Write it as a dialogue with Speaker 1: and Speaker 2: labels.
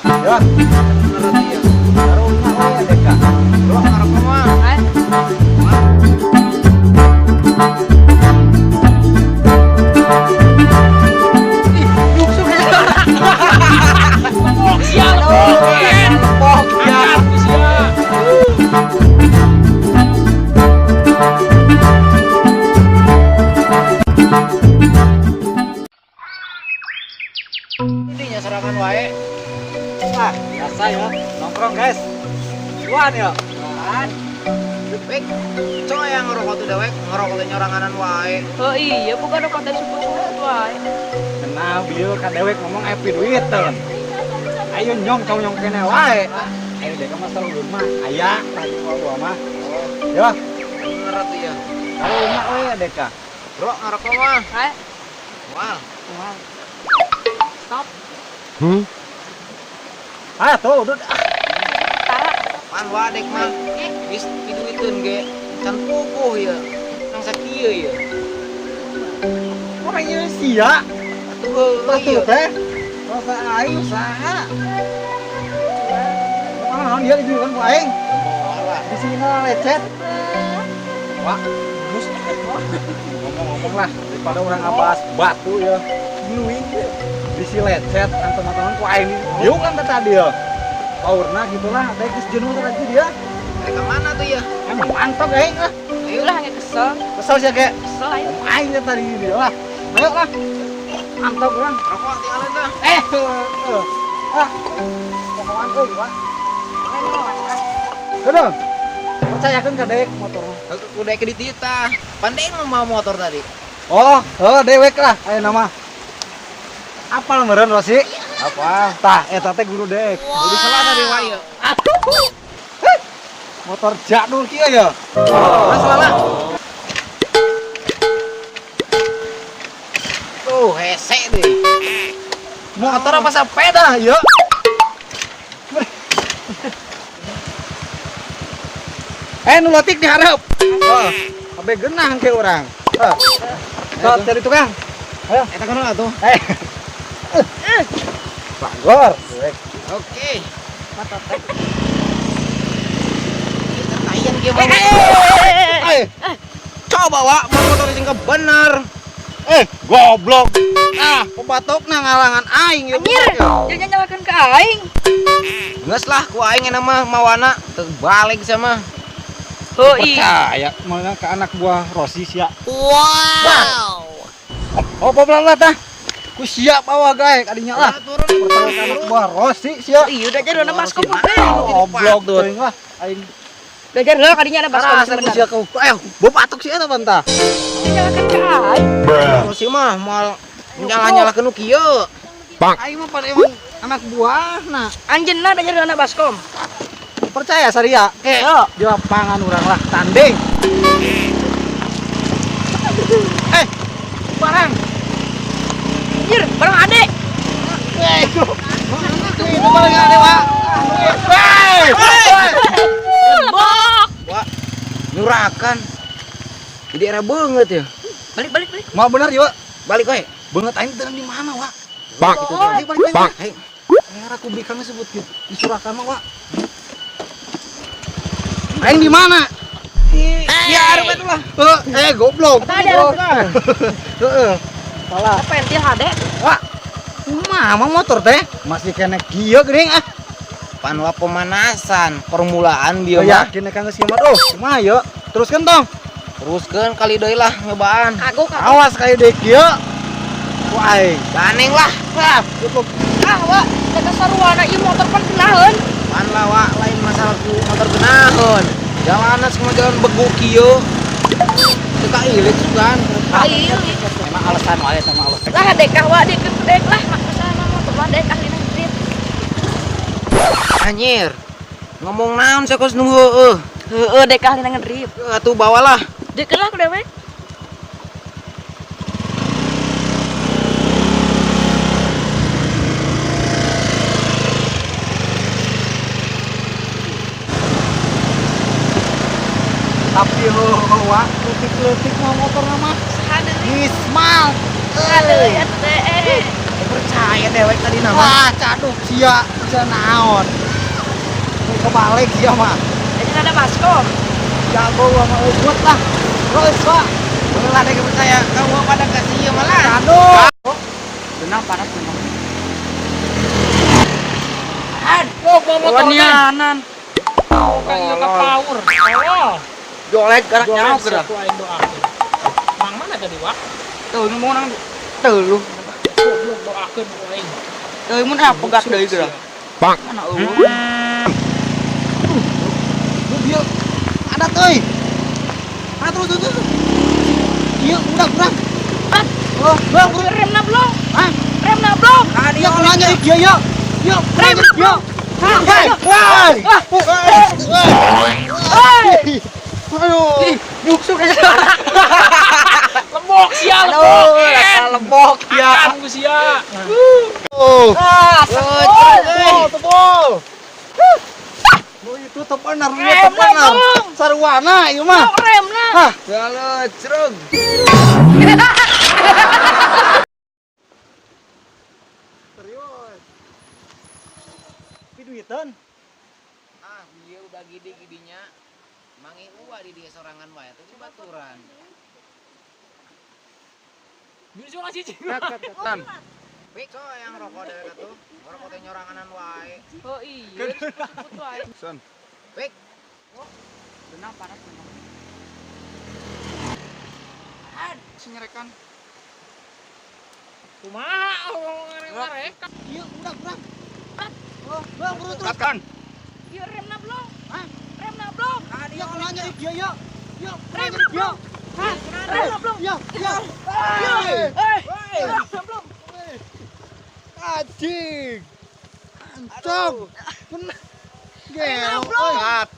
Speaker 1: Ya. Karunya we deka.
Speaker 2: Bro, ngarokok mah.
Speaker 3: Hai.
Speaker 1: Lepok ya.
Speaker 2: Ini nya serangan wae.
Speaker 1: Wah, biasa ya. Nongkrong, guys. Cuan ya.
Speaker 2: Cuan. Wek, coy yang ngerokok tuh dewek, ngerokok teh nyoranganan wae.
Speaker 3: Oh iya, bukan rokok teh suput-suput wae.
Speaker 1: Kenal bieu ka dewek ngomong aya duiteun. Ayo nyong cong nyong kene wae. Ayo dek mah selalu mah aya tadi gua mah. Ya,
Speaker 2: Bener atuh ya.
Speaker 1: karunya we deka.
Speaker 2: Bro, ngerokok mah.
Speaker 3: Hai.
Speaker 2: Wah,
Speaker 3: Wah. Stop.
Speaker 1: Ah, tuh udah.
Speaker 3: Tara.
Speaker 2: pan wadek mah. Geus diduiteun ge can puguh ya. Nang sakieu ya.
Speaker 1: Orang ieu sia.
Speaker 2: Atuh heueuh
Speaker 1: Batu
Speaker 2: ieu.
Speaker 1: teh. Rasa aing saha? Mana naon dia dijualkeun ku aing?
Speaker 2: Alah.
Speaker 1: Di sini lecet. Wah, terus ngomong-ngomong lah daripada orang ngabahas batu ya. Gluing bisi lecet kan teman-teman ku aing diuk kan tadi ya. Powerna gitulah, teh geus jenuh tadi dia.
Speaker 2: Mereka mana tuh ya?
Speaker 1: Emang mantap aing ah.
Speaker 3: Ayo lah hanya kesel.
Speaker 1: Kesel sih kayak
Speaker 3: Kesel ayo.
Speaker 1: aing teh tadi dia lah. Ayo lah. Mantap urang.
Speaker 2: Rokok tinggalin tah.
Speaker 1: Eh, eh, ah, pokokan euy, Pak. Udah. Percayakan ke dek motor.
Speaker 2: Udah ke ditita. Pandai mau motor tadi.
Speaker 1: Oh, oh dewek lah ayo nama. Apal meureun Rosi?
Speaker 2: Apa?
Speaker 1: Tah, eta teh guru dek.
Speaker 2: Udah salah tadi wae ya.
Speaker 1: Aduh. Heh. Motor jadul kieu ya. Oh, salah.
Speaker 2: Tuh, hese deh.
Speaker 1: Motor apa sepeda ya? Eh, nu leutik dihareup. Oh, abe geunah ke urang. Heh. Sok cari tukang. Ayo.
Speaker 2: Eta kana atuh.
Speaker 1: Eh. Bangor.
Speaker 2: Oke.
Speaker 3: Motor teh.
Speaker 2: Tayan kieu mah.
Speaker 1: Eh,
Speaker 2: Coba wak, mau motor sing bener.
Speaker 1: eh, goblok. Ah, pebatokna ngalangan aing ya.
Speaker 3: Anjir, jangan nyalakan ke aing.
Speaker 2: Geus lah ku aing enak mah mawana terbalik sama.
Speaker 3: Oh iya.
Speaker 1: Percaya mana ke anak buah Rosi sia.
Speaker 3: Wow.
Speaker 1: Oh, pelan lah tah. Ku siap bawa gae kadinya lah.
Speaker 2: Turun.
Speaker 1: Percaya ke anak buah Rosi sia.
Speaker 3: Iya, udah jadi ada baskom teh.
Speaker 1: Goblok teuing lah aing.
Speaker 3: Udah jadi lah kadinya ada baskom
Speaker 1: Rasa ku sia kau. Eh, bawa patok sia eta bantah.
Speaker 3: Nyalakan ke aing.
Speaker 2: Rosi mah moal nyalah-nyalahkeun nu kieu.
Speaker 1: Aing mah pada emang anak buah nah.
Speaker 3: Anjeunna udah jadi anak baskom.
Speaker 1: Percaya saria.
Speaker 2: Eh,
Speaker 1: Di lapangan urang lah tanding. Eh, barang.
Speaker 3: Anjir, barang adek.
Speaker 1: Eh, itu. Itu barang ada, Pak. Hei!
Speaker 3: Lebok.
Speaker 2: Wak, nyurakan. Di daerah banget ya.
Speaker 3: Balik balik balik.
Speaker 1: Mau bener yuk.
Speaker 2: Balik we.
Speaker 1: Banget aing teu di mana, Wak?
Speaker 2: Bang.
Speaker 1: Balik balik balik.
Speaker 2: Hei,
Speaker 1: Era kubrikannya sebut gitu. Di Surakarma, Wak. Aing di mana?
Speaker 2: ya arep itu lah.
Speaker 1: Eh, goblok.
Speaker 3: Tadi ada.
Speaker 1: Heeh. Salah.
Speaker 3: Pentil adek.
Speaker 1: Wak. Mama motor teh masih kena kieu geuning ah.
Speaker 2: Pan wa pemanasan, permulaan
Speaker 1: Yo
Speaker 2: bieu mah.
Speaker 1: yakin kang geus mah. Oh, kumaha yeuh? Teruskeun tong.
Speaker 2: Teruskeun kali deui lah nyobaan.
Speaker 3: Kagok kagok.
Speaker 1: Awas kayak dek kieu. Ku aing.
Speaker 2: Ganeng lah.
Speaker 1: Ah, cukup.
Speaker 3: Ah, wak, jaga saruana ieu motor pan kenaheun.
Speaker 2: Pan lah wak, lain masalah ku motor genaheun. Jalanan semua jalan begu kieu. Teu kailit sugan.
Speaker 3: Ayo.
Speaker 1: Emang alasan wae sama alasan.
Speaker 3: Lah dek ah wak dek dek lah masalah motor mah dek ahli ngedrip.
Speaker 2: Anjir. Ngomong naon sia kos nu heueuh.
Speaker 3: Heeh, dek ahli ngedrip.
Speaker 2: Atuh bawalah.
Speaker 3: Dek lah ku dewek.
Speaker 1: Tapi heueuh wak, leutik-leutik mah motor mah.
Speaker 3: Saha deui?
Speaker 1: Ismal.
Speaker 3: Saha deui atuh teh.
Speaker 2: Percaya dewek tadi nama.
Speaker 1: Wah, caduk sia.
Speaker 2: Percaya naon. Kebalik sia mah.
Speaker 3: Jadi ada baskom.
Speaker 2: Jago sama ugut lah. Terus, Pak. Lah dek percaya kamu pada kasih ieu malah. Aduh.
Speaker 1: Benang panas memang.
Speaker 4: Oh, bawa motornya.
Speaker 1: Wanianan.
Speaker 4: Kan ieu ka power. Oh.
Speaker 2: Jolek garak nyaho geura.
Speaker 4: Satu aing doakeun. Mang mana tadi, Wak?
Speaker 1: Tuh, nu mau nang teu.
Speaker 4: Goblok doakeun ku aing.
Speaker 1: Teu mun apa pegat deui geura. Bang. Mana eueuh.
Speaker 2: Mobil ada euy. Ah terus terus. Iya, urang. Oh, bang, buru.
Speaker 3: Remna blong.
Speaker 2: Hah?
Speaker 3: Remna blong.
Speaker 2: Iya, nanya iya, iya. Iya, rem, iya. Hei, woi. Woi. Aduh.
Speaker 1: Nyuksuk aja.
Speaker 4: Lembok sia, lembok.
Speaker 2: Lembok ya.
Speaker 4: Akan ku sia.
Speaker 2: Oh.
Speaker 3: Ah,
Speaker 2: Tebol, tebol. Lu itu tebenar, lu tebenar. Sarwana ieu mah.
Speaker 3: Remna.
Speaker 2: Hah, jalan cerug. Serius.
Speaker 1: Piduiteun.
Speaker 2: Ah, dia udah gede-gedenya. Mangi uwa di dia sorangan wae tuh baturan.
Speaker 4: Jujur aja cicing.
Speaker 2: Pik, so yang rokok dewek atuh. Rokok teh nyoranganan wae.
Speaker 3: Oh iya. Sebut wae.
Speaker 2: Pik,
Speaker 1: Benang panas memang. Senyerekan.
Speaker 4: Kumaha ngomong mereka.
Speaker 2: Iya, urang. Oh, bang, buru terus.
Speaker 1: Katkan.
Speaker 3: Iya, remna blong.
Speaker 2: Hah?
Speaker 3: Remna blong.
Speaker 2: Iya, nanya iya, iya. Iya,
Speaker 3: Rem,
Speaker 2: iya.
Speaker 3: Hah? Remna blong.
Speaker 2: Iya, iya.
Speaker 3: Eh, remna blong.
Speaker 2: Anjing. Ancong. Gelo.
Speaker 3: Blong.
Speaker 1: Kat.